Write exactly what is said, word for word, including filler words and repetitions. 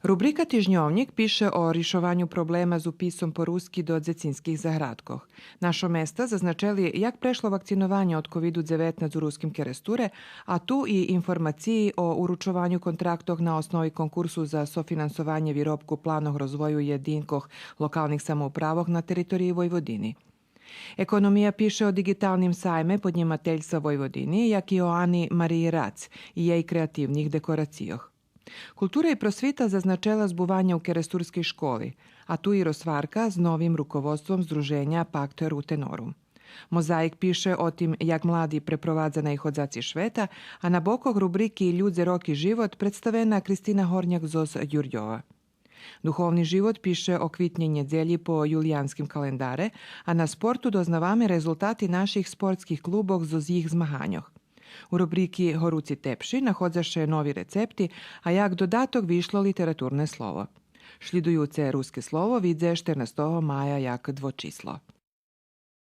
Рубрика Тижньовнїк пише о ришованю проблема з уписом по руски до дзецинских заградкох. Нашо места зазначели як прешло вакцинованє од ковиду дзеветнац у Руским Керестуре, а ту и информациї о уручованю контрактох на основи конкурсу за софинансованє виробку планох розвою єдинкох локалних самоуправох на териториї Войводини. Економия пише о диґиталним сайме поднїмательства Войводини, як и о Ани Мариї Рац и єй креативних декорацийох. Култура и просвита зазначела збуванє у керестурскей школи, а ту и розгварка з новим руководством Здруженя Пакт Рутенорум. Мозаїк пише о тим як млади препровадза наиходзаци швета, а на бокох рубрики Людзе, роки, живот представена Кристина Горняк зоз Дюрдьова. Духовни живот пише о квитнєй нєдзелї по юлиянским календаре, а на Спорту дознаваме резултати наших спортских клубох зоз їх змаганьох. У рубрики Горуци тепши находза ше нови рецепти, а як додаток вишло литературне слово. Шлїдуюце Руске слово видзе штернастого мая як двочисло.